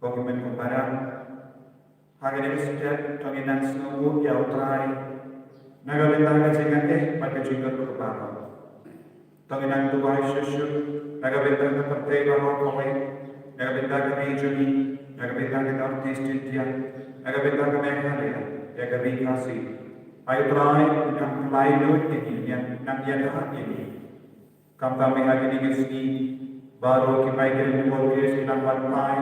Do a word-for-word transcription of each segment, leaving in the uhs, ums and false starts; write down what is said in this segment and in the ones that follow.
Ko hynmen ko para, ha kane ka step to ngin nang sngewbha ïa U Trai na ka bynta ka jingngeit bad ka jingkyrkhu baroh. To ngin nang duwai shuh shuh na ka bynta ka pyrthei baroh kawei, na ka bynta ka ri jong ngi, na ka bynta ka North East India, na ka bynta ka Meghalaya, ïa ka ri Khasi. Ai U Trai, nang pynlait lut ïa ngi, nang ïada ïa ngi. Khamtam ha kine ki sngi baroh ki migrant workers ki nang wan phai.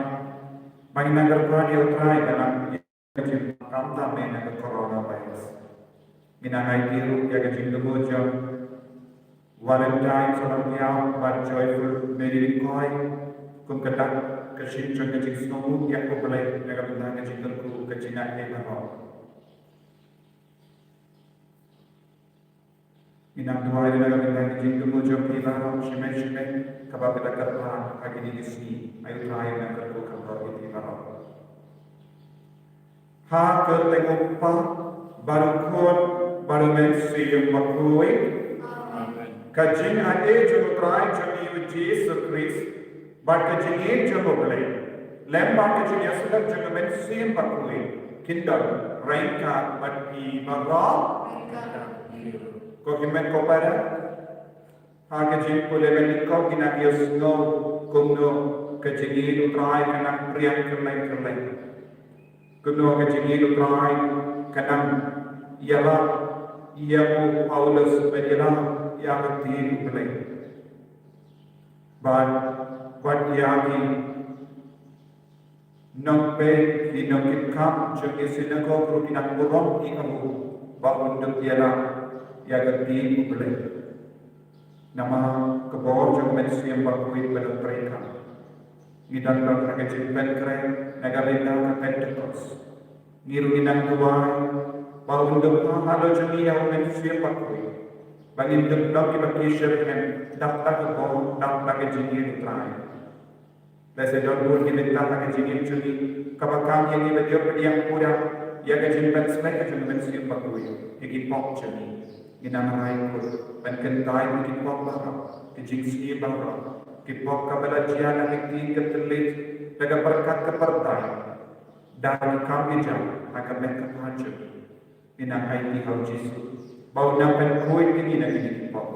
Ba ngin nang kyrpad ïa U Trai ba nang ïa ka jingkyrpad khamtam na ka coronavirus. Ngin nang aiti ruh ïa ka jingthmu jong Valentine Solampiaw bad Joyful Mary Lyngkoi kum ka dak ka shin jong ka jingsngewnguh ïa U Blei na ka bynta ka jingkyrkhu ka jingngeit baroh. Ngin nang duwai na ka bynta ka jingthmu jong phi baroh shimet shimet kaba phi la kyrpad ha kine ki sngi. Ai U Trai un nang kyrkhu kham bor ïa phi baroh. Ha ka kyrteng U Kpa bad U Khun bad U Mynsiem Bakhuid. Amen. Ka jingaiei jong U Trai jong ngi U Jisu Khrist bad ka jingïeit jong U Blei lem bad ka jingïasyllok jong U Mynsiem Bakhuid kin don ryngkat bad phi baroh. Ko hynmen ko para, ha ka jingpule mynnyngkong ngin nang ïohsngew kumno ka jingïeit U Trai ka nang pdiang kyrleng kyrleng. Kumno ka jingïeit U Trai ka nang ïarap ïa u Paulus ban ïarap ïa ka ktien U Blei. Bad wat ïa ki nongpeit, ki nongkitkam jong ki synagog ruh ki nang burom ïa u ba un dup ïarap ïa ka ktien U Blei. Namar ka bor jong U Mynsiem Bakhuid ba don treikam. Ngi dang don ha ka jingpynkhreh na ka bynta ka Pentekost. Ngi ruh ngi nang duwai ba un dup phah halor jong ngi ïa U Mynsiem Bakhuid ba ngin dup long kiba ki shitrhem dap da ka bor, dap da ka jingïeit U Trai. Lehse don bun ki bynta ha ka jingim jong ngi kaba kam ïa ngi ban ïoh pdiang pura ïa ka jingpynshlur ka jong U Mynsiem Bakhuid ïa ki pop jong ngi. Ngi nang rai kut ban kyntait ïa ki pop baroh, ki jingsngi baroh, ki pop kaba la jia na ka ktien ka thylliej, da ka pyrkhat ka pyrthei, da ki kam ki jam ha ka met ka phad jong ngi. Ngi nang aiti ha U Jisu ba un nang pynkhuid ïa ngi na kine ki pop.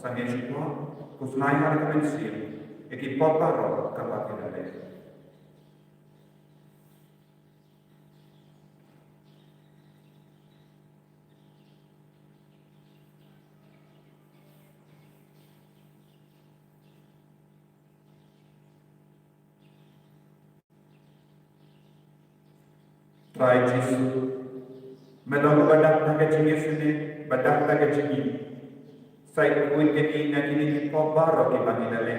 Sngewbha shu pop, khuslai ha ka mynsiem ïa ki pop baroh kaba ki la leh. Trai Jisu, me long ba dak da ka jingïasyrdoh, ba dak da ka jingïeit. Sa khuid ïa ngi na kine ki pop baroh kiba ngi la leh.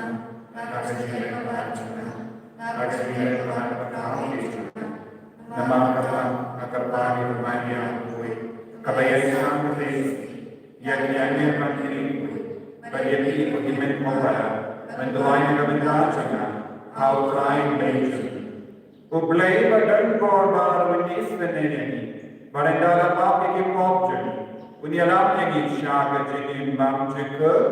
nga, na ka jingleh palat jong nga, na ka jingleh palat kaba khraw jong nga. Namar kata nga kyrpad ïa U Maria Umphniang, kaba ïaishah ha ka Khrist, ïa ki angel bad ki riewkhuid, bad ïa phi ko hynmen Paula, ban duwai na ka bynta jong nga ha U Trai Blei jong ngi. U Blei ba don bor baroh un isynei ïa ngi, bad ynda la map ïa ki pop jong ngi, un ïalam ïa ngi sha ka jingim bymjukut.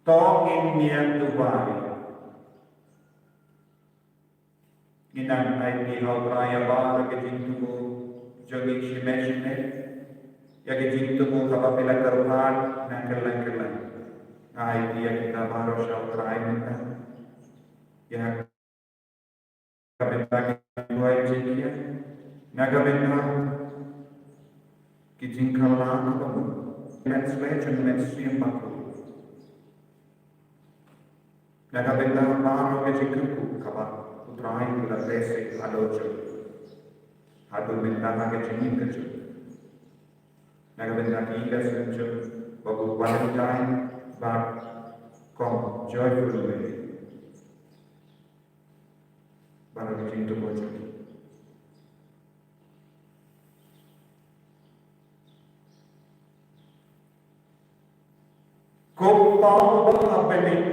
To ngin ïa duwai. Ngin nang ai ïa U Trai ïa baroh ki jingthmu jong ngi shimet shimet, ïa ki jingthmu kaba phi la kyrpad na kylleng kylleng. Nga ai ïa kita baroh sha U Trai mynta. Ïa ka bynta ki jingduwai jingkyrkhu, na ka bynta ki jingkylla kaba mut, mynsiem jong mynsiem bakhuid. Na ka bynta baroh ka jingkyrkhu kaba U Trai u la pynlong haduh jong, haduh mynta ha ka jingim ka jong. Na ka bynta ki ïing ka sem jong Babu Valentine bad Kong Joyful Mary. Baroh ka jingkyrkhu jong. Ko Pa uba ha bneng,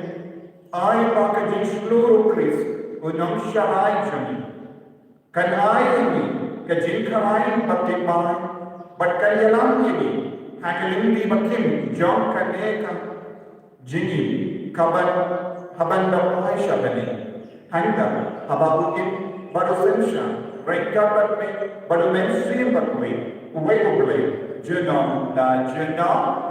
ai ba ka jingshlur U Khrist u nongshakri jong ngi, kan ai ïa ngi ka jingkyrkhu baptisma, bad kan ïalam ïa ngi ha ka lynti ba kim jong kane ka jingim, kaban, haban da phai sha bneng. Hangta haba u im bad u synshar ryngkat bad me, bad u Mynsiem Bakhuid, uwei U Blei, junom la junom.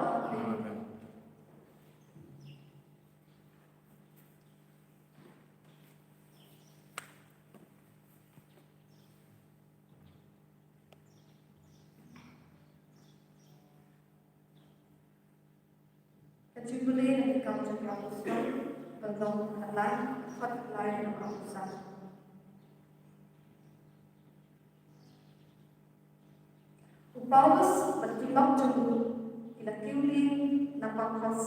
Ka jingpule na ki kam jong ki apostol, lynnong khatlai, dkhot khatlai haduh khatlai. U Paulus bad ki lok jong u ki la kiew lieng na Pafos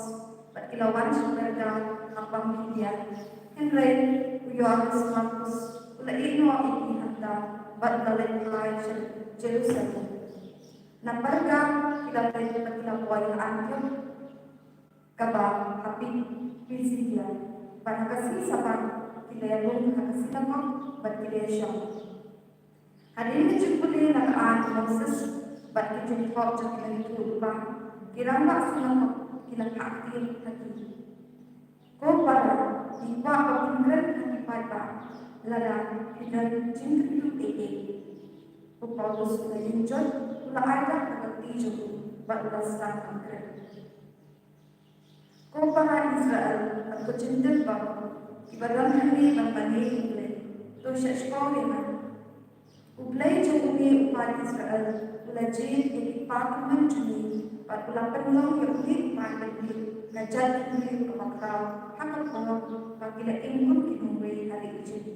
bad ki la wan sha Perga ha Pamfilia. Hynrei u Ïoannis Markus u la ïehnoh ïa ki hangta bad u la leit phai sha Jerusalem. Na Perga ki la leit bad ki la poi ha Antiok, kaba ha Pi-, Pisidia, bad ha ka sngi Sabbath ki la ïalum ha ka sinagog bad ki la ïashong. Hadien ka jingpule na ka aiñ u Moses bad ki jingthoh jong ki Laitluid Lypa, ki rangbah sinagog ki la phah ktien ha ki. Ko para, ngi kwah ba phin kren ha ki paidbah lada phi don jingkyntu ei ei. U Paulus u la ïeng jot, u la aiti ha ka kti jong u bad u la sdang ban kren. Ko para Israel bad ko Jentil baroh kiba don hangne ban bang ïa U Blei, to shah shkor ïa nga. U Blei jong une u paid Israel u la jied ïa ki kpa kynmen jong ngi bad u la pynlong ïa une u paid ban bieit la jait ki briew kaba khraw ha ka por ba ki la im kum ki nongwei ha ri Ijipt.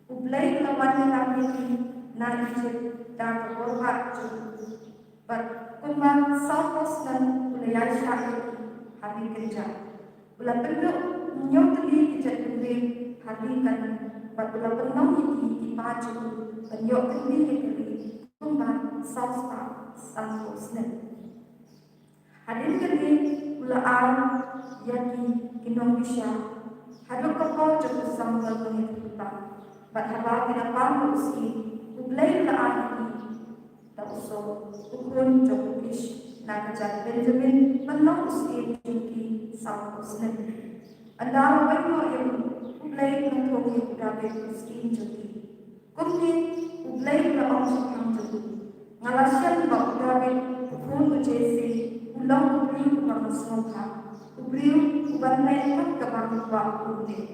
U Blei u la wan ïalam ïa ki na Ijipt da ka bor ba jong u. Bad kumba saw phew snem u la ïaishah ïa ki ha ri Kynjah. U la pynduh hynñiew tylli ki jait bynriew ha ri Kanaan bad u la pynlong ïa ki ki paid jong u ban ïoh kynti ïa ka ri kumba saw spah sanphew snem. Hadien kane u la ai ïa ki ki nongbishar haduh ka por jong u Samuel u nongïathuhlypa. Bad haba ki la pang ïa u syiem, U Blei u la ai ïa ki da u Saul u khun jong u Kish na ka jaid Benjamin ban long u syiem jong ki saw phew snem. Ynda la weng noh ïa u, U Blei u la thung ïa u David u syiem jong ki. Kumne U Blei u la ong shaphang jong u, nga la shem ba u David u khun u Jesse u long u briew uba nga sngewbha, u briew uban leh kat kaba nga kwah u leh.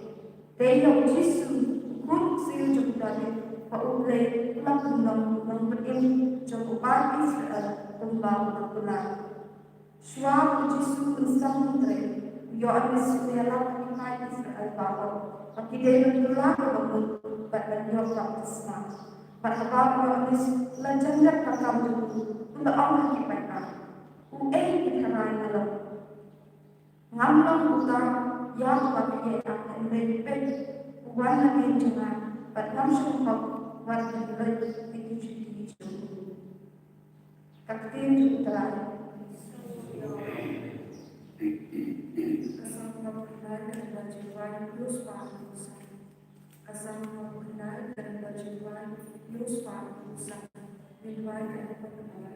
Dei ïa u Jisu, u khun u ksiew jong u David, ba U Blei u la pynlong u nongpynim jong u paid Israel kumba u la kular. Shuwa ba u Jisu un sdang ban trei, u Ïoannis u la ïalap ïa ki paid Israel baroh ba ki dei ban kylla ïa ka mut bad ban ïoh baptisma. Bad haba u Ïoannis u la jan dep ka kam jong u, u la ong ha ki paidbah, uei ki tharai nga long? Ngam long uta ïa uba phi ïai ap, hynrei peit, u wan na pdeng jong nga bad ngam shym hok wat ban loit ïa ki juti jong u. Ka ktien jong U Trai. Ka Salm kaba khyndai, ka dkhot ba hynriew spah hynriew san. Ka Salm kaba khyndai, ka dkhot ba hynriew spah hynriew san. Ngin duwai ïa U Blei.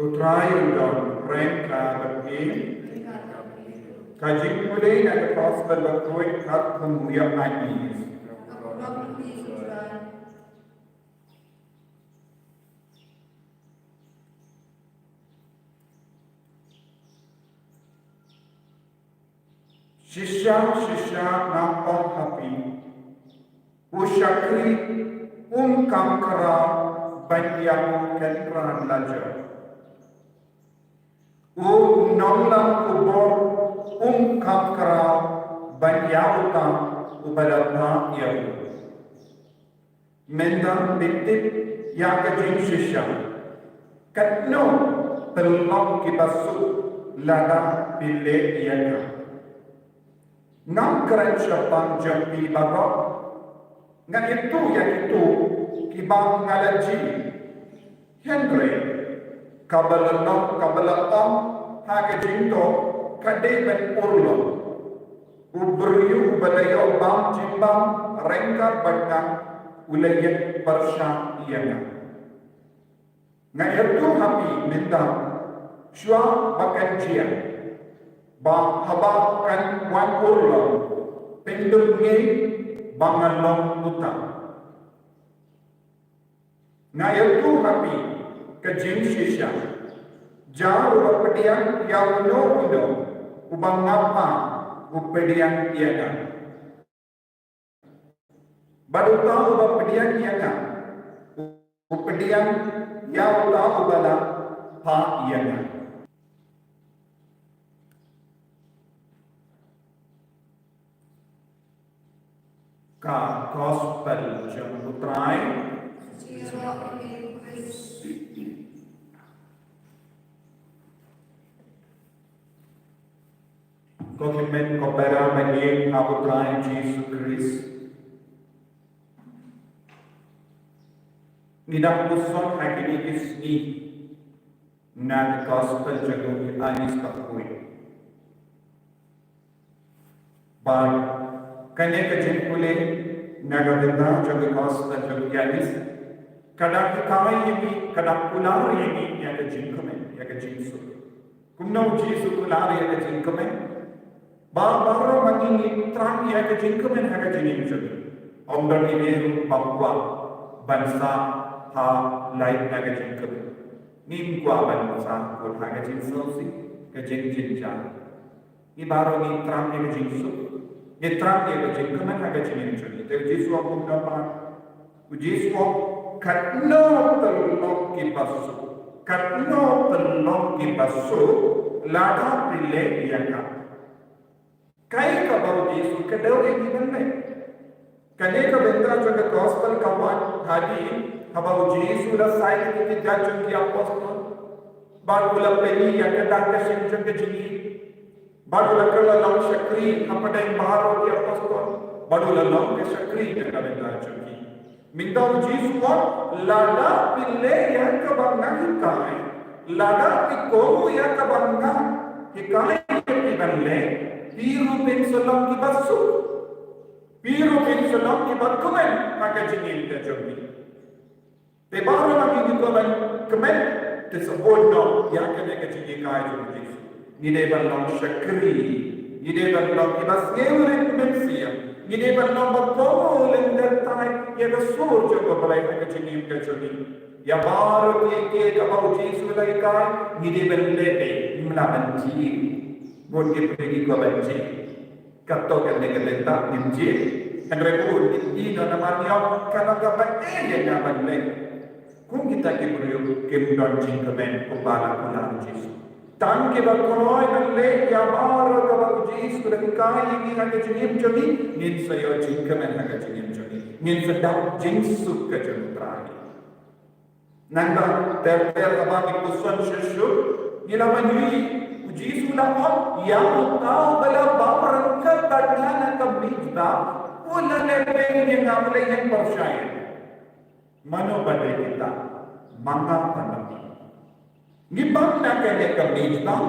U Trai un don ryngkat bad phi. Ka jingpule na ka Gospel bakhuid katkum u Ïoannis. Shisha, shisha, nga ong ha phi, u shakri um kham khraw ban ïa u kynran lajong. U nonglam u bor um kham khraw ban ïa uta uba la phah ïa u. Mynta phi tip ïa ka jingshisha. Katno tyllong kiba suk lada phi leh ïa ka. Ngam kren shaphang jong phi baroh. Nga ithuh ïa kito kiba nga la jin. Hynrei kaba la long, kaba la ong ha ka jingthoh ka dei ban urlong. U briew uba la ïoh bam jingbam ryngkat bad nga u la ïeng pyrshah ïa nga. Nga ïathuh ha phi mynta shuwa ba kan jia ba haba kan wan urlong, pyndem ngeit ba nga long uta. Nga ïathuh ha phi ka jingshisha. Jar uba pdiang ïa uno uno uba nga phah u pdiang ïa nga. Bad uta uba pdiang ïa nga u pdiang ïa uta uba la phah ïa nga. Ka Gospel jong u Trai. Ko hynmen ko para ba ïeit ha u Trai Jisu Khrist. Ngi dang puson ha kine ki sngi na ka Gospel jong u Ïoannis bakhuid. Bad kane ka jingpule na ka bynta jong ka Gospel jong u Ïoannis ka dang hikai ïa ngi, ka dang kular ïa ngi ïa ka jingkmen, ïa ka jingsuk. Kumno u Jisu u kular ïa ka jingkmen? Ba baroh ma ngi ngin thrang ïa ka jingkmen ha ka jingim jong ngi. Ym don ei ei ruh ba kwah ban sah ha lait na ka jingkmen. Ngim kwah ban sah ha ka jingsngewsih, ka jingjynjar. Ngi baroh ngi thrang ïa ka jingsuk, ngi thrang ïa ka jingkmen ha ka jingim jong ngi. Te u Jisu u ong kumno pat? U Jisu u ong katno tyllong kiba suk, katno tyllong kiba suk lada phi leh ïa ka. Kaei kaba u Jisu u kdew ïa ngi ban leh? Kane ka bynta jong ka Gospel ka wan hadien haba u Jisu u la sai ïa ki kjat jong ki apostol bad u la pyni ïa ka dak ka shin jong ka jingim. Bad u la kylla long shakri hapdeng baroh ki apostol. Bad u la long ka shakri na ka bynta jong ki. Mynta u Jisu u ong, lada phi leh ïa kaba nga hikai, lada phi kohnguh ïa kaba nga hikai ïa phi ban leh, phi ruh phin sa long kiba suk. Phi ruh phin sa long kiba kmen ha ka jingim ka jong phi. Te baroh ma ngi ngi kwah ban kmen, te sa bun noh ïa kane ka jinghikai jong u Jisu. Ngi dei ban long shakri, ngi dei ban long kiba sngewrit mynsiem, ngi dei ban long ba kohnguh lyndet tai ïa ka sur jong U Blei ha ka jingim ka jong ngi. Ïa baroh kiei kiei kaba u Jisu u la hikai, ngi dei ban leh, ngim lah ban jied. Bun ki briew ki kwah ban jied. Kato kane ka bynta ngim jied. Hynrei bun ngi ïohi namar ngi ong kano kaba eh ïa nga ban leh. Kum kita ki briew kim don jingkmen kumba la kular u Jisu. Tang kiba kloi ban leh ïa baroh kaba u Jisu u la hikai ïa ngi ha ka jingim jong ngi, ngin sa ïoh jingkmen ha ka jingim jong ngi. Ngin sa dap jingsuk ka jong U Trai. Nangta ter ter haba ngi puson shuh shuh, ngi la wan ïohi u Jisu u la ong, ïa uta uba la bam ryngkat bad nga na ka mejbah, u la leh peng ïa nga, u la ïeng pyrshah ïa nga. Mano ba dei kita? Ma nga bad ma phi. Ngi bam na kane ka mejbah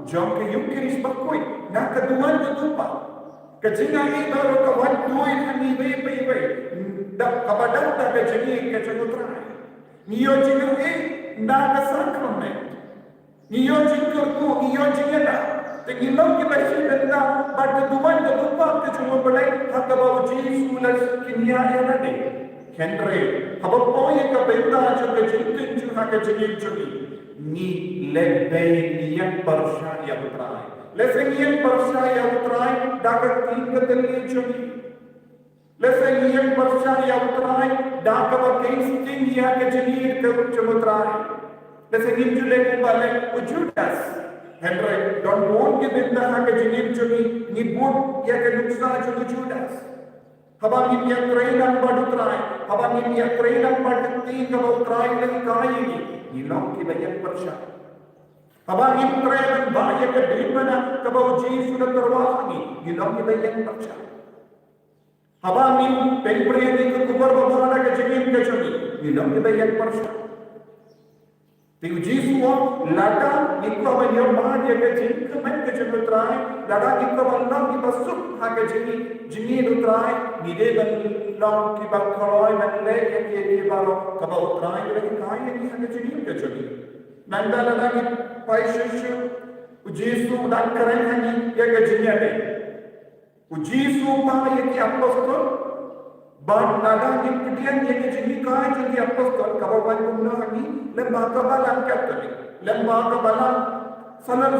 jong ka Eukharist bakhuid, na ka duwan ka dupa. Ka jingaiei baroh ka wan duwai ha ngi iwei pa iwei. Da kaba dang da ka jingaiei ka jong U Trai. Ngi ïoh jingaiei na ka sakramen. Ngi ïoh jingkyrkhu, ngi ïoh jingïada. Te ngi long kiba shim bynta bad ka duwan ka dupa ka jong U Blei ha kaba U Jisu u la kynriah ïa lade. Hynrei haba poi ïa ka bynta jong ka jingtynjuh ha ka jingim jong ngi, ngi lehbeiñ, ngi ïeng pyrshah ïa U Trai. Lehse ngi ïeng pyrshah ïa U Trai da ka ktien ka thylliej jong ngi. Lehse ngi ïeng pyrshah ïa U Trai da kaba kheiñ sting ïa ka jingïeit ka jong U Trai. Lehse ngim ju leh kumba leh u Judas. Hynrei don bun ki bynta ha ka jingim jong ngi, ngi bud ïa ka nuksa jong u Judas. Haba ngim ïatrei lang bad U Trai, haba ngim ïatrei lang bad ka ktien kaba U Trai u la hikai ïa ngi, ngi long kiba ïeng pyrshah. Haba ngim trei lang bad ïa ka dei bana kaba U Jisu u la tyrwa ha ngi, ngi long kiba ïeng pyrshah. Haba ngim pynbri ïa ka khubor babha na ka jingim ka jong ngi, ngi long kiba ïeng pyrshah. Te U Jisu u ong, lada ngi kwah ban ïoh ïa ka jingkmen ka jong U Trai, lada ngi kwah ban long kiba suk ha ka jingïeit, jingïeit U Trai, ngi dei ban long kiba kloi ban leh ïa kiei kiei baroh kaba U Trai u la hikai ïa ngi ha ka jingim ka jong ngi. Nangta lada ngi poi shuh shuh, U Jisu u dang kren ha ngi ïa ka jingïadei. U Jisu u phah ïa ki apostol, bad lada ngi pdiang ïa ki jinghikai jong ki apostol, kaba wan kumno ha ngi, lem bad ka balang Katholik, lem bad ka balang Salem,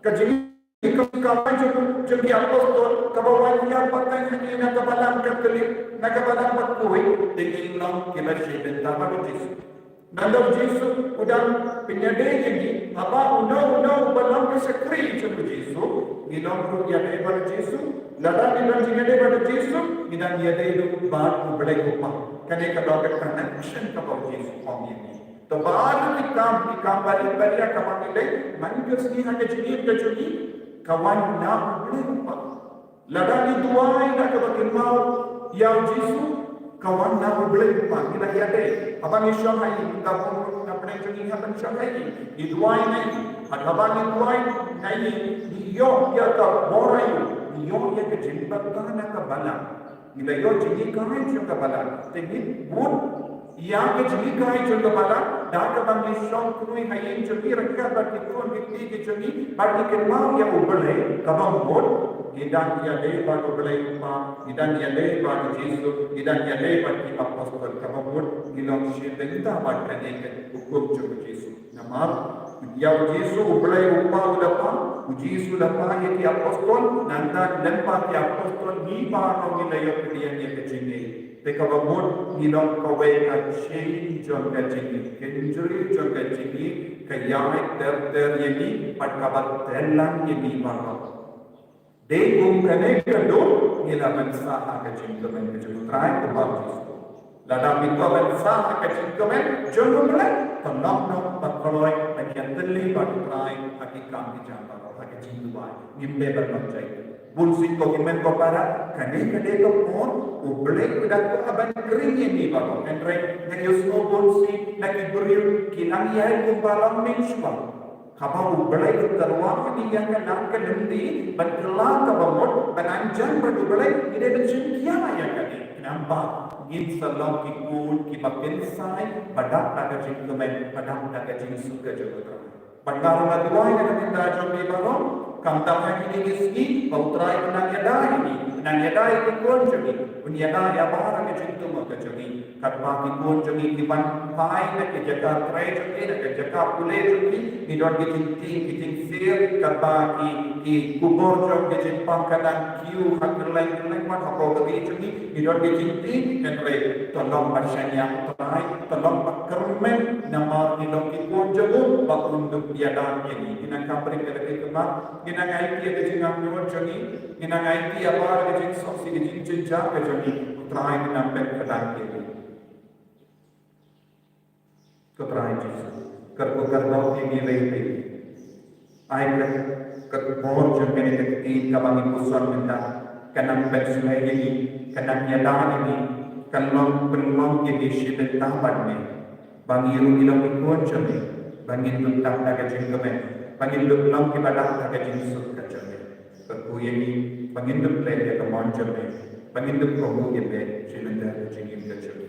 ka jinghikai jong, jong ki apostol, kaba wan ïa pateng ha ngi na ka balang Katholik, na ka balang Batkhuid, te ngin long kiba shim bynta bad U Jisu. Nangta U Jisu u dang pynïadei ïa ngi, haba uno uno uba long ka shakri jong U Jisu, ngi long ruh ïadei bad U Jisu, lada ngi long jingïadei bad U Jisu, ngi dang ïadei ruh bad U Blei U Kpa. Kane ka long ka connection kaba U Jisu u ong ïa ngi. To baroh ki kam, ki kam barit barit kaba ngi leh man ka sngi ha ka jingim ka jong ngi, ka wan na U Blei U Kpa. Lada ngi duwai na kaba kynmaw ïa U Jisu, ka wan na U Blei U Kpa. Ngi la ïadei, haba ngi shong ha ïing, ka bun na pdeng jong ngi haba ngi shong ha ïing, ngi duwai na ïing. Haba ngi duwai na ïing, ngi ïoh ïa ka bor aïu, ngi ïoh ïa ka jingbakla na ka balang. Ngi la ïoh jinghikai jong ka balang. Te ngi bud ïa ka jinghikai jong ka balang, da kaba ngi shong kynroi ha ïing jong ngi ryngkat bad ki khun ki kti ki jong ngi, bad ngi kynmaw ïa U Blei, kaba mut ngi dang ïadei bad U Blei U Kpa, ngi dang ïadei bad U Jisu, ngi dang ïadei bad ki apostol, kaba mut ngi long shim bynta bad kane ka hukum jong U Jisu. Namar ïa U Jisu U Blei U Kpa u la phah, U Jisu u la phah ïa ki apostol, nangta lem bad ki apostol ngi baroh ngi la ïoh pdiang ïa ka jingngeit. Te kaba mut ngi long kawei ka chain jong ka jingngeit, ka kynjri jong ka jingngeit, ka ïaid ter ter ïa ngi, bad kaba teilang ïa ngi baroh. Dei kum kane ka dur ngi la ban sah ha ka jingkmen ka jong U Trai, kumba U Jisu. Lada ngi kwah ban sah ha ka jingkmen jong U Blei, to long nong ba kloi ban ïatylli bad U Trai ha ki kam ki jam baroh, ha ka jingduwai. Ngim dei ban long jait. Bun sien ko ki hynmen ko para, kane ka dei ka por U Blei u da kwah ban kren ïa ngi baroh. Hynrei nga ïohsngew bun sien na ki briew ki nang ïaid kumba long mynshuwa. Haba U Blei u tyrwa ïa ngi ïa kane ka lynti ban kylla kaba mut ban jan bad U Blei, ngi dei ban shim khia ïa kane. Namar ngin sa long ki khun kiba kynsai, ba dap da ka jingkmen, ba dap da ka jingsuk ka jong U Trai. Bad nga ruh nga duwai na ka bynta jong ngi baroh, khamtam ha kine ki sngi, ba U Trai un nang ïada ïa ngi, un nang ïada ïa ki khun jong ngi, un ïada ïa baroh ki jingthmu ka jong ngi. Katba ki khun jong ngi ki wan phai na ki jaka trei jong ki, na ki jaka pule jong ki, ki don ki jingtieng ki jingsir, katba ki, ki khubor jong ki jingpang ka dang kiew ha kylleng kylleng, wat hapoh ka ri jong ngi, ki don ki jingtieng, hynrei to long ba shaniah U Trai, to long ba kyrmen, namar ki long ki khun jong u, ba un dup ïada ïa ngi. Ngi nang kham bret ïa la ki khmat, ngi nang aiti ïa ka jingangnud jong ngi, ngi nang aiti ïa baroh ka jingsngewsih, ka jingjynjar ka jong ngi, U Trai un nang pynkylla ïa ngi. Ko Trai Jisu, kyrkhu kyrdoh ïa ngi lei lei. Ai ka, ka bor jong kane ka ktien kaba ngi puson mynta, kan nang pynshlur ïa ngi, kan nang ïada ïa ngi, kan long pynlong ïa ngi shi bynta bad me. Ba ngi ruh ngi long ki khun jong me, ba ngin dup dap da ka jingkmen, ba ngin dup long kiba dap da ka jingsuk ka jong me. Kyrkhu ïa ngi, ba ngin dup leh ïa ka mon jong me, ba ngin dup kohnguh ïa me, shi bynta ka jingim ka jong ngi.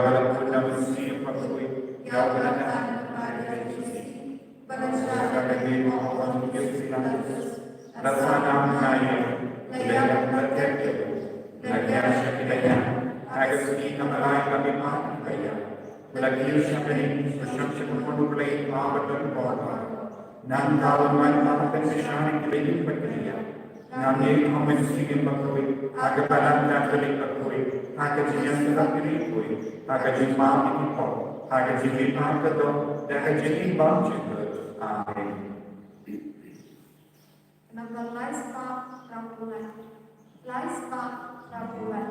uba la bun na u Mynsiem Bakhuid, ïa uba la tan ha u Joseph, ba la shah da ka dei u Pontius Pilatus, la sah nam ha ïing, la ïap, la tep, la ïaid sha ki daïan, ha ka sngi kaba lai la mihpat kiba ïap, la kiew sha ka ïing, la shong sha ka boon U Blei uba don bor bor. Nangta un wan ban pynkyrshan ïa kiba ïeit bad kiba ïap. Nangta un wan ïa ka Mynsiem Bakhuid, ha ka balang Katholik bakhuid, ha ka jingïasyllok ïa ki riewkhuid, ha ka jingmap ïa ki pop, ha ka jingmihpat ka doh, da ka jingim bymjukut. Amen. Namba lai spah hynriewphew lai. Lai spah hynriewphew lai.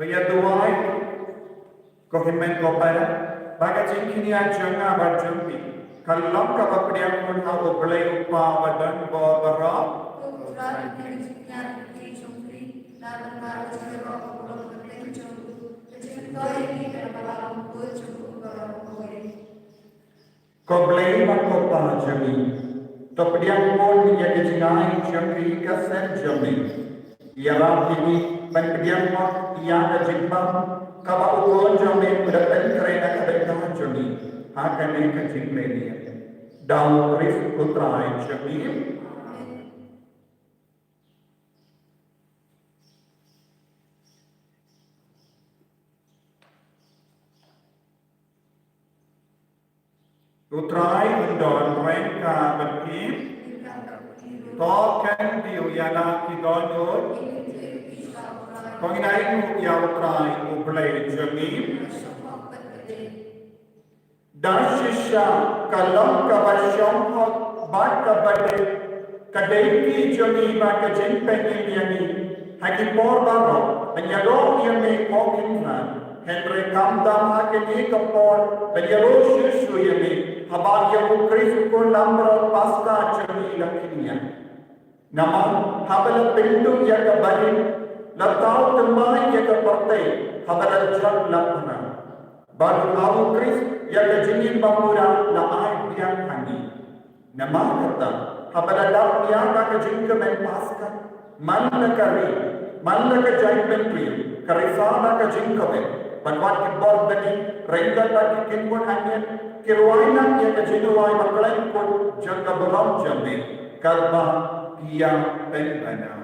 To ïa duwai, ko hynmen ko para, ba ka jingkñia jong nga bad jong phi kan long kaba pdiang bun ha U Blei U Kpa uba don bor baroh. Ko Blei bad ko Pa jong ngi, to pdiang bun ïa ka jingai jong ngi, ka sem jong ngi. Ïarap ïa ngi ban pdiang bun ïa ka jingbam kaba u Khun jong ngi u la pynkhreh na ka bynta jong ngi ha kane ka jingpynlong. Da U Khrist U Trai jong ngi. U Trai un don ryngkat bad phi. To khyndiat ïa la ki dohnud. To ngin ai nguh ïa U Trai U Blei jong ngi. Da shisha ka long kaba shongkun bad kaba dei, ka dei ka jong ngi bad ka jingpynim ïa ngi ha ki por baroh ban ïaroh ïa me ko Kynrad. Hynrei kam dam ha kane ka por ban ïaroh shuh shuh ïa me haba ïa U Khrist U Khun langbrot Paskha jong ngi la kñia. Namar haba la pynduh ïa ka barit, la thaw thymmai ïa ka pyrthei haba la jot la pynang. Bad ha U Khrist ïa ka jingim bapura la ai biang ha ngi. Namar kata, haba la dap ïa ka jingkmen Paskha, man la ka ri, man la ka jaitbynriew, ka risa da ka jingkmen, bad wat ki bor bneng, ryngkat bad ki kynhun angel, ki rwai noh ïa ka jingrwai ba khlaiñ kut jong ka burom jong me, kaba ki ïa pynbna.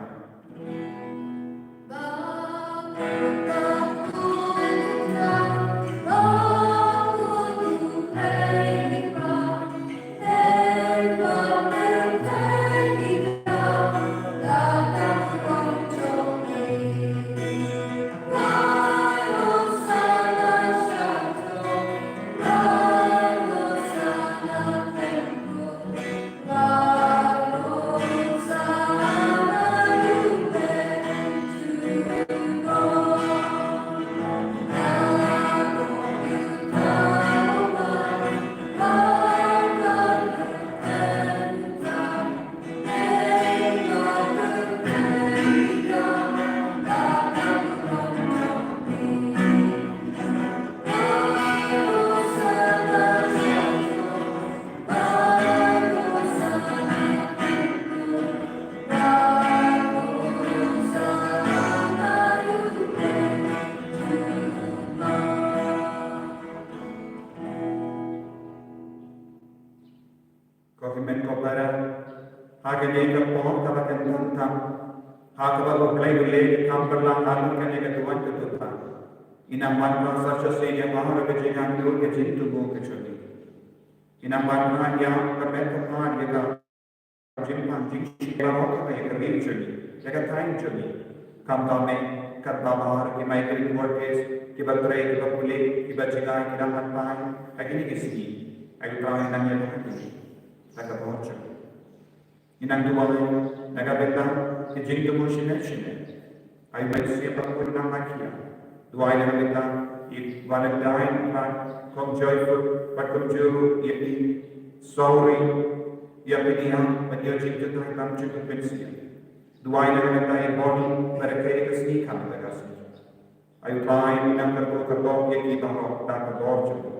Ha kane ka por kaba kyntan tam, ha kaba U Blei u leh ka kam pynlang halor kane ka duwan ka jong u, ngi nang wanrah sa shisien ïa ka jingangnud, ka jingthmu ka jong ngi. Ngi nang wanrah ïa ka met ka phad, ïa ka jingpang jingshai baroh kaba ïa ka ri jong ngi, ïa ka thaiñ jong ngi. Khamtam eh katba baroh ki migrant workers, kiba trei, kiba pule, kiba jngai, ki dang mat phai ha kine ki sngi. Ai U Trai, nang ïa ka ha kine, ha ka bor jong ngi. Ngi nang duwai na ka bynta ki jingthmu shane shane. Ai U Mynsiem Bakhuid, nang ïa ki. Duwai na ka bynta i Valentine bad Kum Joyful bad kumjuh ruh ïa i Sauri, ïa i Penia bad ïa u jingjutai tam jong U Mynsiem. Duwai na ka bynta i Bonnie bad ka, ka sngi kaba ka sngi. Ai U Trai, nang kyrkhu kyrdoh ïa ki baroh da ka bor jong ngi.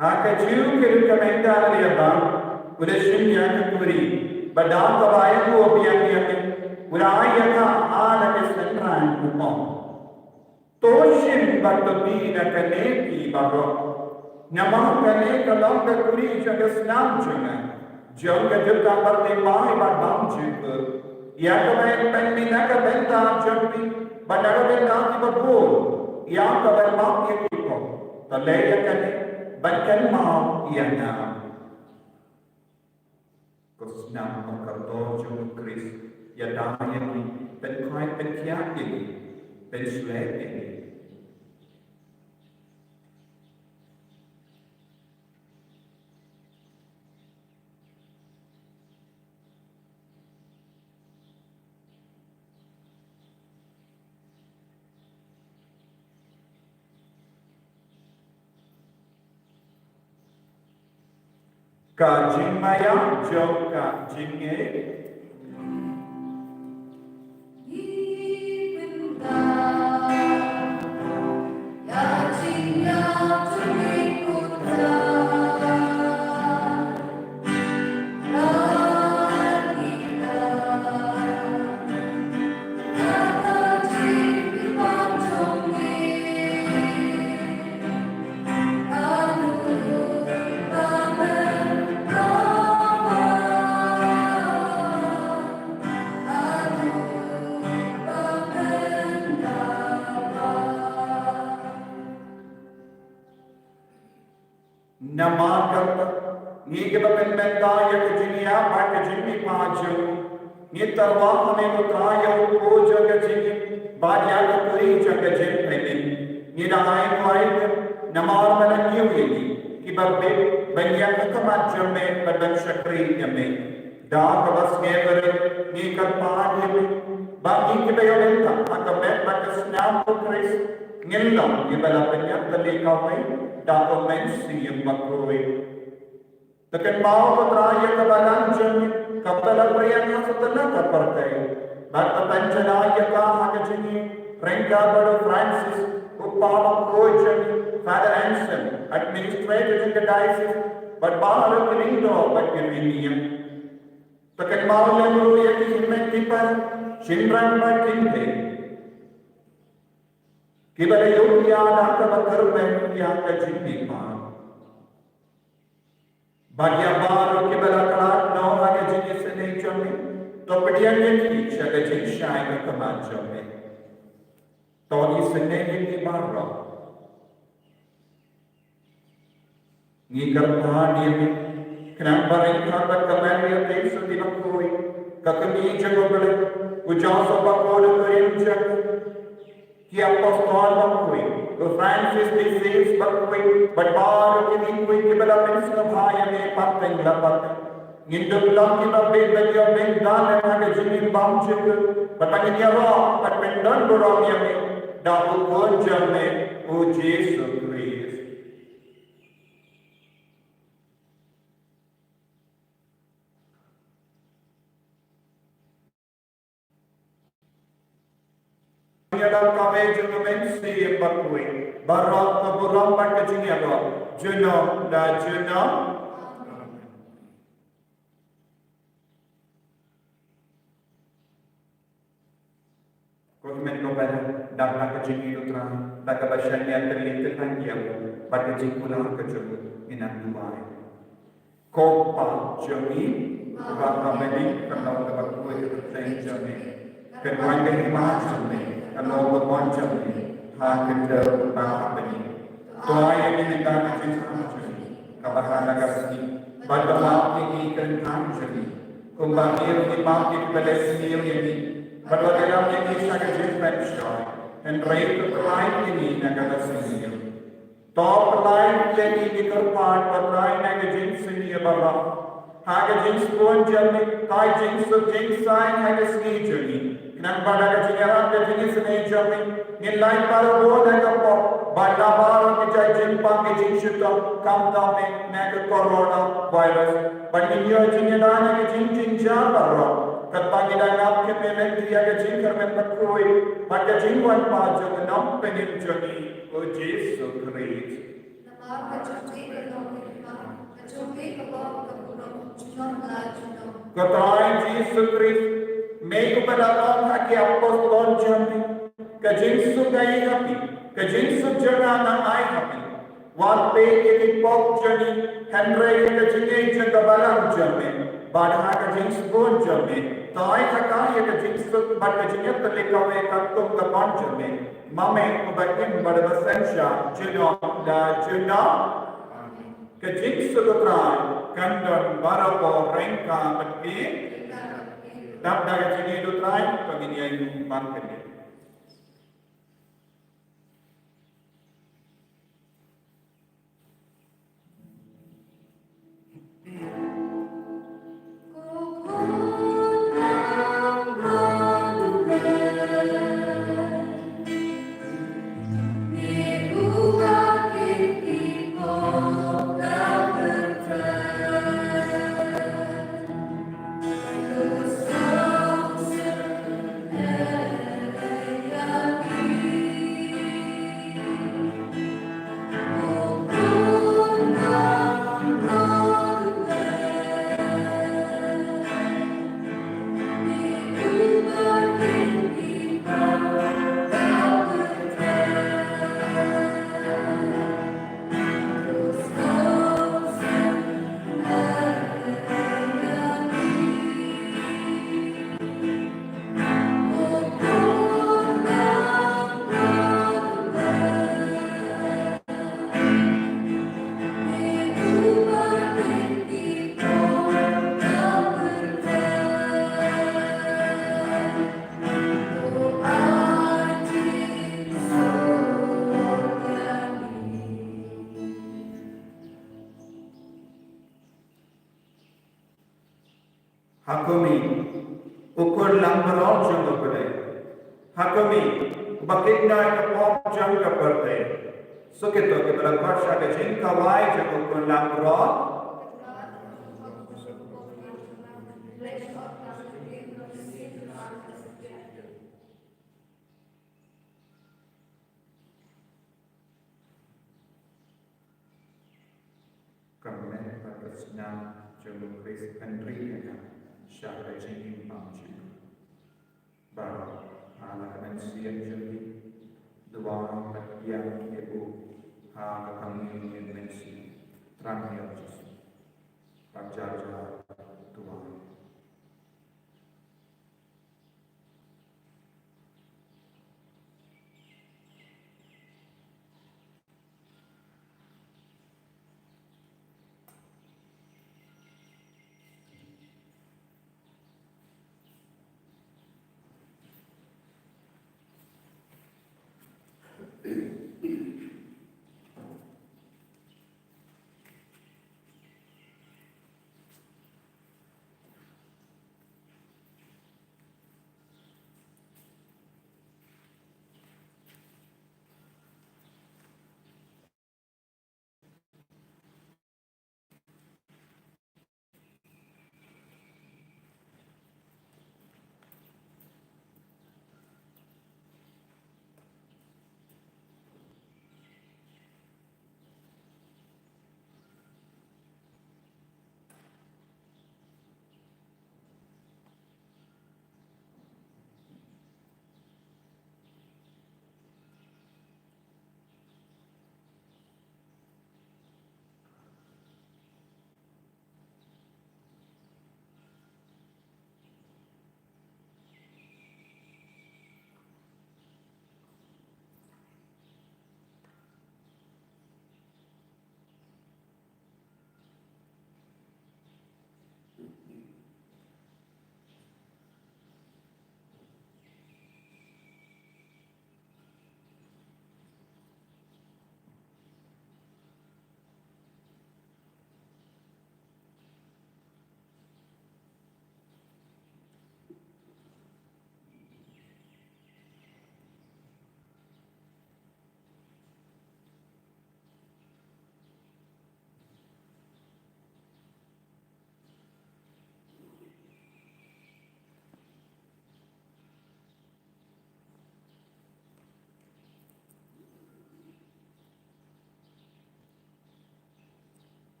Ha kajuh ka rukom mynta lada ba u la shim ïa ka kuri, bad da kaba ïa u biang ïa ka, u la ai ïa ka ha la ka synran, u ong: To shim bad to bih na kane, phi baroh. Namar kane ka long ka kuri jong ka snam jong nga, jong ka jutang baptisma bad bymjukut, ïa kaba yn pynmih na ka bynta jong phi bad na ka bynta kiba bun, ïa kaban map ïa ki pop. To leh ïa kane ban kynmaw ïa nga. Ka snam ba kordor jong U Khrist ïada ïa ngi, pynkhraw, pynkhiah ïa ngi, pynshlur ïa ngi. Ka jingmaïa jong ka jingngeit. Namar kata, ngi kiba pynbna ïa ka jingïap bad ka jingmihpat jong u, ngi tyrwa ha me ko Trai ïa u khuid jong ka jingim bad ïa ka kuri jong ka jingpynim. Ngi dang ai duwai namar ba ngi ïohi kiba bit ban ïaid ha khmat jong me bad ban shakri ïa me. Da kaba sngewbha ngi kyrpad ïa me ba ngi kiba ïoh bynta ha ka met bad ka snam U Khrist ngin long kiba la pynïap tylli kawei da U Mynsiem Bakhuid. To kynmaw ko Trai ïa ka balang jong ngi kaba la pyrshang ha satlak ka pyrthei, bad to pynjlan ïa ka ha ka jingïaryngkat bad u Francis, u Pop bakhuid jong ngi, Father Anselm, administrator jong ka diocese, bad baroh ki lyngdoh bad ki riewniam. To kynmaw lem ruh ïa ki hynmen ki para, shynrang bad kynthei kiba la ïoh ïa ka kaba kyrmen ïa ka jingmihpat. Bad ïa baroh kiba la khlad noh ha ka jingisynei jong me, to pdiang ïa ki sha ka jingshai ka khmat jong me. To isynei ïa ki baroh. Ngi kyrpad ïa me khnang ba ryngkat bad ka Maria Theisotti bakhuid, ka kmie jong U Blei, u Joseph bakhuid u kurim jong u, ki apostol bakhuid, u Francis de Sales bakhuid, bad baroh ki bakhuid kiba la pynsngewbha ïa me pateng la pateng. Ngin dup long kiba bit ban ïoh bynta ha ka jingim bymjukut, bad ba ngin ïaroh bad pyndon burom ïa me da u Khun jong me, u Jisu Khrist. Ïa ka kawei jong U Mynsiem Bakhuid, baroh ka burom bad ka jingïaroh junom la junom. Ko hynmen ko para, dap da ka jingïeit u Trai, da kaba shaniah ka liang ka tang ïa u, bad ka jingkular ka jong u, ngin ym duwai. Ko Pa jong ngi, uba ha bneng, ka long kaba kyrteng jong me. Kan wan ka hima jong me, kan long ka mon jong me, ha ka dur ba ha bneng. To ai ïa ngi mynta ka jingthap jong ngi, kaba ha la ka sngi, bad ba map ïa ngi ka ryngkat jong ngi. Kumba ngi ruh ngi map ïa kiba leh sniew ïa ngi. Bad wat ïalam ïa ngi sha ka jingpynshoi, hynrei to pynlait ïa ngi na kaba sniew. To pynlait ïa ngi, ngi kyrpad, ko Trai, na ka jingsniew baroh. Ha ka jingsbun jong me, to ai jingsuk jingsaiñ ha ka sngi jong ngi. Khnang ba da ka jingïarap ka jingisynei jong me, ngin lait baroh bun ha ka pop, bad la baroh ki jait jingpang ki jingshitom, khamtam eh na ka corona virus. Bad ngin ïoh jingïada na ki jingjynjar baroh. Katba ngi dang ap khmih lynti ïa ka jingkyrmen bakhuid, bad ka jingwan pat jong u Nongpynim jong ngi, u Jisu Khrist. Namar ka jong me ka long ka hima, ka jong me ka long ka burom, junom la junom. Ko Trai Jisu Khrist, me uba la ong ha ki apostol jong me, ka jingsuk nga ai ha phi, ka jingsuk jong nga nga ai ha phi. Wat peit ïa ki pop jong ngi, hynrei ïa ka jingïeit jong ka balang jong me, bad ha ka jingsbun jong me, to ai ha ka ïa ka jingsuk bad ka jingïatylli kawei katkum ka mon jong me. Ma me uba im bad uba synshar junom la junom. Ka jingsuk u Trai kan don baroh ryngkat bad phi. Dap da ka jingïeit u Trai, to ngin ïa ïeng ban kyndiah. Ha khmih, u khun langbrot jong U Blei. Ha khmih, uba kynnoh ïa ka pop jong ka pyrthei. Suk ïa kito kiba la khot sha ka jingkhawai jong u khun langbrot. Ka met bad ka snam jong U Khrist kan ri ïa nga sha ka jingim bymjukut. Baroh ha la ka mynsiem jong ngi, duwai bad ïeng ïa u ha ka kynmaw mynsiem. Tang ïa U Jisu. Bad jar jar duwai.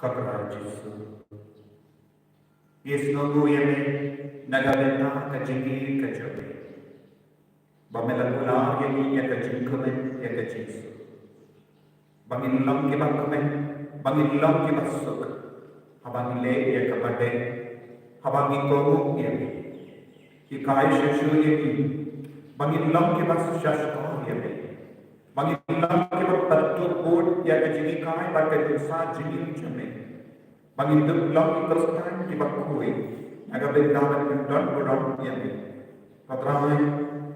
Ko Trai Jisu, ngi sngewnguh ïa me na ka bynta ka jingïeit ka jong me, ba me la kular ïa ngi ïa ka jingkmen ïa ka jingsuk, ba ngin long kiba kmen, ba ngin long kiba suk haba ngi leh ïa kaba dei, haba ngi kohnguh ïa me. Hikai shuh shuh ïa ngi ba ngin long kiba shahshkor ïa me, ba ngin long kiba pynduh bud ïa ka jinghikai bad ka jingsa jingim jong me, ba ngin dup long ki Khristan kiba khuid na ka bynta ban kyndon burom ïa me. Ko Trai,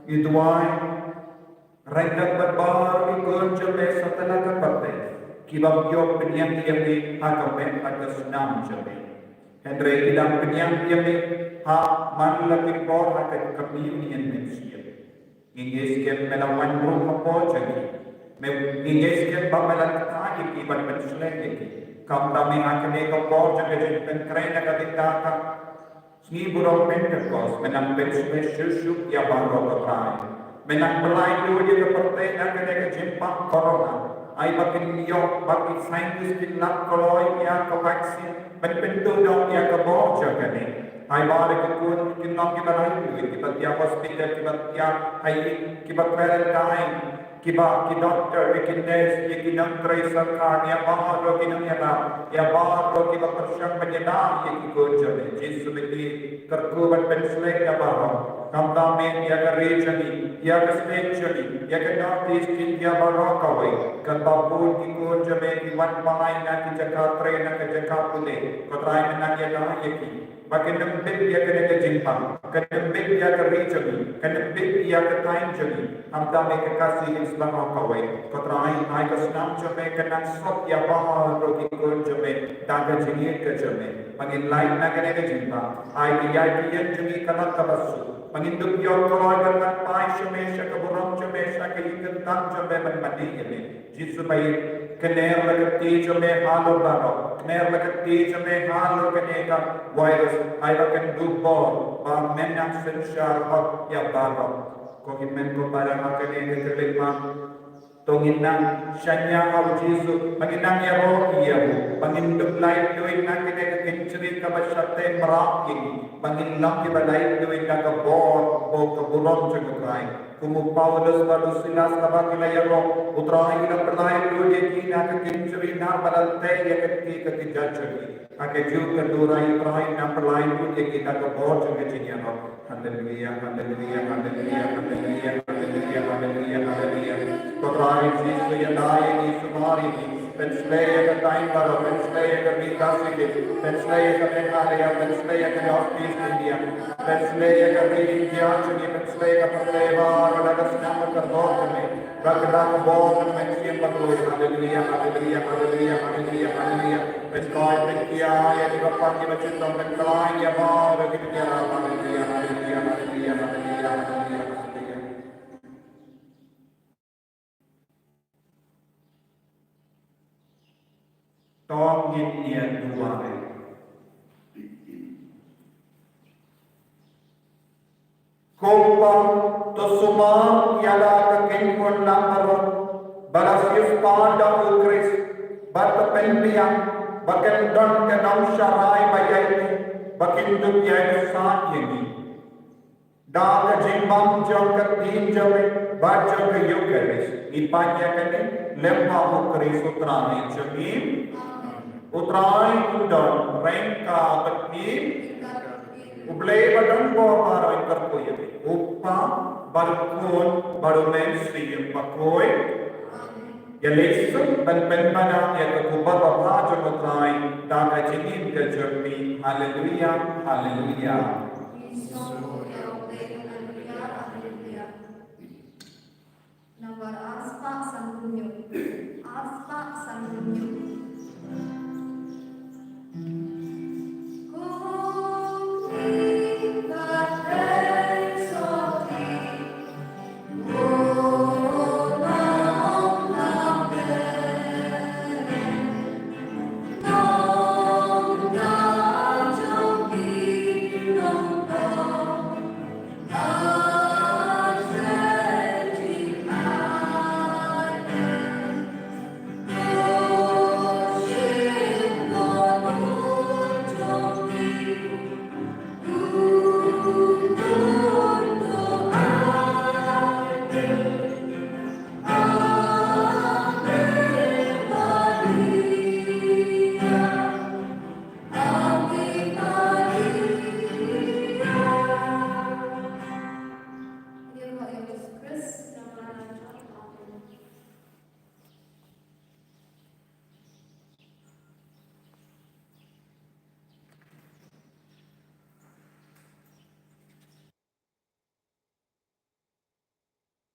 ngi duwai, ryngkat bad baroh ki khun jong me satlak ka pyrthei kiba ïoh pynïeng ïa me ha ka met bad ka snam jong me. Hynrei ki dang pynïeng ïa me ha man la ki por ha ka communion mynsiem. Ngi ngeit skhem me la wan ruh hapoh jong ki. Me, ngi ngeit skhem ba me la ktah ïa ki bad pynshlei ïa ki. Kumta me ha kane ka por jong ka jingpynkhreh na ka bynta ka sngi burom Pentekost, me nang pynshlei shuh shuh ïa baroh, ko Trai. Me nang pynlait lut ïa ka pyrthei na kane ka jingpang corona. Ai ba kin ïoh, ba ki scientist kin lap kloi ïa ka vaccine ban pynduh noh ïa ka bor jong kane. Ai ba ki khun kin long kiba lait lut, kiba thiah hospital, kiba thiah ha ïing, kiba quarantine, kiba, ki doktor, ki nurse, ïa ki nongtrei sorkar, ïa baroh ki nongïarap, ïa baroh kiba pyrshang ban ïada ïa ki khun jong me. Jisu, me kyrkhu ban pynshlei ïa baroh. Kumta me, ïa ka ri jong ngi, ïa ka state jong ngi, ïa ka North East India baroh kawei, kaba bun ki khun jong me ki wan phai na ki jaka trei, na ki jaka pule. Ko Trai, me nang ïada ïa ki ba kin ym bit ïa kane ka jingpang, kin ym bit ïa ka ri jong ngi, kin ym bit ïa ka thaiñ jong ngi. Kumta me, ka Khasi Hills baroh kawei, ko Trai, ai ka snam jong me kan nang sop ïa baroh ki khun jong me da ka jingïeit ka jong me. Ba ngin lait na kane ka jingpang, ai ka ïaid ka ïeng jong ngi kan long kaba suk, ba ngin dup ïoh kloi ban wan phai sha me, sha ka burom jong me, sha ka ïingkyntang jong me ban mane ïa me. Jisu, ba ïeit, kner la ka kti jong me halor baroh, kner la ka kti jong me halor kane ka virus, ai ba kan duh bor ba men nang synshar hok ïa baroh. Ko hynmen ko para, ha kane ka khyllipmat to ngin nang shaniah ha u Jisu, ba ngin nang ïaroh ïa u, ba ngin dup lait lut na kane ka kynjri kaba shah tei mrad ïa ngi, ba ngin long kiba lait lut da ka bor bad ka burom jong u Trai. Kum u Paulus bad u Silas haba ki la ïaroh, u Trai u la pynlait lut ïa ki na ka kynjri namar ba la tei ïa ka kti ka kjat jong ki. Ha kajuh ka dur ai u Trai u la pynlait lut ïa ki da ka bor jong ka jingïaroh. Haleluia, haleluia, haleluia, haleluia, haleluia, haleluia, haleluia. Ko Trai Jisu, ïada ïa ngi, sumar ïa ngi. Pynshlei ïa ka thaiñ baroh, pynshlei ïa ka ri Khasi Hills, pynshlei ïa ka Meghalaya, pynshlei ïa ka North East India, pynshlei ïa ka ri India jong ngi, pynshlei ïa ka pyrthei baroh da ka snam bad ka kordor jong me. Ba ka dak ka bor jong me siem ba khuid. Haleluia, haleluia, haleluia, haleluia, haleluia. Pynkoit pynkhia ïa ki bapang ki bashitom, pynkylla ïa baroh ki bapang. Haleluia, haleluia, haleluia, haleluia, haleluia, haleluia. To ngin ïa duwai. Ko Kpa, to sumar ïa la ka kynhun lang baroh ba la siewspah da u Khrist, bad to pynbiang ba kin don ka nongsharai ba ïaineh, ba kin dup ïaid sah ïa ngi. Da ka jingbam jong ka ktien jong me bad jong ka Eukharist, ngi pan ïa kane lem bad u Khrist u Trai jong ngi. U Trai un don ryngkat bad phi. U Blei ba don bor baroh un kyrkhu ïa phi, u Kpa bad u Khun bad u Mynsiem Bakhuid. Ïa leit suk ban pynbna ïa ka khubor babha jong u Trai da ka jingim ka jong phi. Haleluia, haleluia. Nambar arspah sanphew hynñiew. Arspah sanphew hynñiew.